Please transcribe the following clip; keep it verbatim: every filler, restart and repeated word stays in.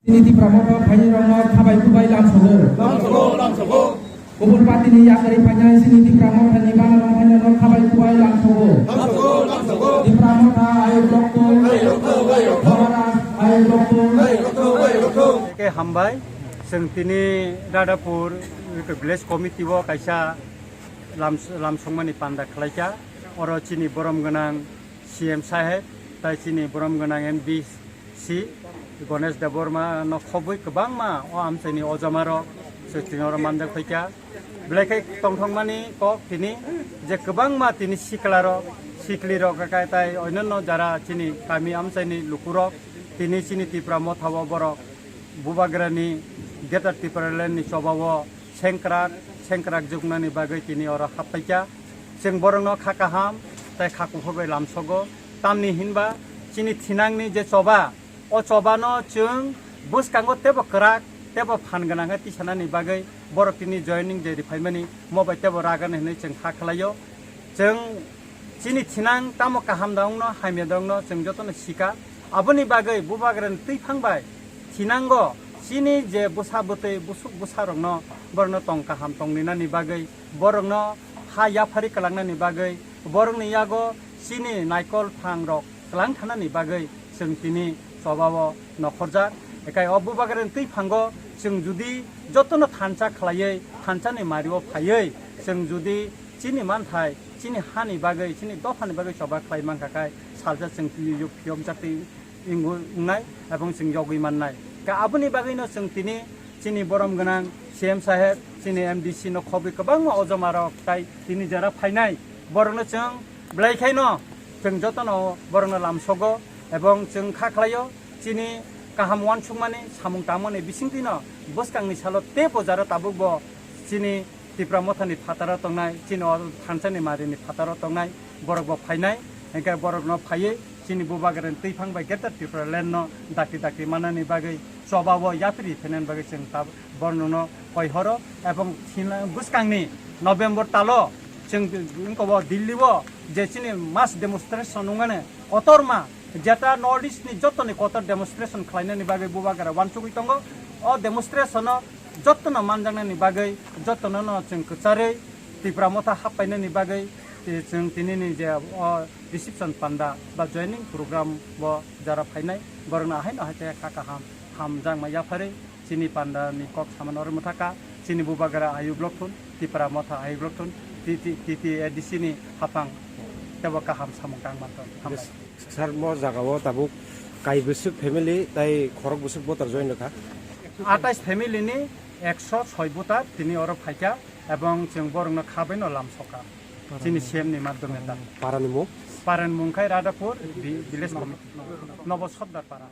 Chini Tipra Motha phainai rokno khabai kubai lamsogo. Lamsogo, lamsogo. Kubun party ni yakarwi phainai chini Tipra Motha ni bana rok phainai rok khabai kubai lamsogo. Lamsogo, lamsogo. Tipra Motha ayuk rokto. Ayuk rokto, ayuk rokto. Maharaj ayuk rokto. Ayuk rokto, ayuk rokto. Ke hambai, chwng tini Radhapur village committee o kaisa lams-, lamsongmani panda khlaikha. Oro chini borom gwnang C M saheb, tai chini borom gwnang M D C Ganesh Debbarma no khobwi kwbangma o amchaini ojamarok se tini oro manjak phaikha. Belai khe tongthokmani kok tini je kwbangma tini siklarok, siklirok, kai tai onyanno jara chini kami amchaini lukurok tini chini Tipra Motha o borok Bubagrani Greater Tipraland ni choba o sengkrak, sengkrak juknani bagwi tini oro haphaikha. Chwng borokno kha kaham tei kha kuphur bai lamsogo. Tamni hinba chini thinangni je choba, o chobano chwng bwskango teibo kwrak, teibo phan gwnang khe tisanani bagwi borok tini joining je riphaimani mo bai teibo ragani hinwi chwng kha khlaio. Chwng chini thinang tamo kaham da wngno, hamya da wngno chwng jotono sika. Aboni bagwi Bubagrani twiphang bai thinango chini je bwsa bwtwi, bwswk bwsarokno borokno tong kaham tong rinani bagwi, borokno ha yaphari kwlangnani bagwi, borokni yago chini naikol phangrok kwlang thanani bagwi chwng tini chobao nokhorjak. Ekai o Bubagrani twiphango chwng judi jotono thansa khlaiwi, thansani mario phaiwi chwng judi chini manthai, chini hani bagwi, chini dophani bagwi choba khlai mankha khai salsa chwng twi yuk phiyokjak twi wngwi wngnai, ebong chwng yogwi mannai. Ka aboni bagwino chwng tini chini borom gwnang C M saheb, chini M D C no khobwi kwbangma ojomarok tai tini jara phainai, borokno chwng belai khaino chwng jotono borokno lamsogo, ebong chwng kha khlaio chini kaham uansukmani samung tangmani bisingtwino bwskangni salo teibo jara tabukbo chini Tipra Mothani phataro tongnai, chini o thansani marini phataro tongnai, borokbo phainai, hingkhe borokno phaiwi chini Bubagrani twiphang bai Greater Tipraland no dakti dakti manani bagwi, chobao yapri phainani bagwi chwng tab-, borokno koi horo, ebong thina-, bwskangni November talo chwng wngkha o Delhi o je chini mass demonstration wngmani kotorma, jeta North East ni jotoni kotor demonstration khlainani bagwi Bubagra uansugwi tongo. O demonstration o jotono manjaknani bagwi, jotono no chwng kwcharwi Tipra Motha happainani bagwi, tei chwng tinini je o reception panda ba joining program o jara phainai, borokno ahaino hai khe kha kaham, hamjakma yapharwi chini panda ni kok samano oro mwthaka, chini Bubagra ayuk lok thun, Tipra Motha ayuk lok thun, T T, T T A D C ni haphang teibo kaham samung tang manthon. Hambai. Sir, mo jaga o tabuk kai bwswk family tai khorok bwswk voter join rwkha? Atais family ni ekso soi voter tini oro phaikha, ebong chwng borokno khabaino lamsoka chini C M ni madhyome ta. Para ni mung? Para ni mung khai Radhapur vi-, village committee, Nobo Sordar para.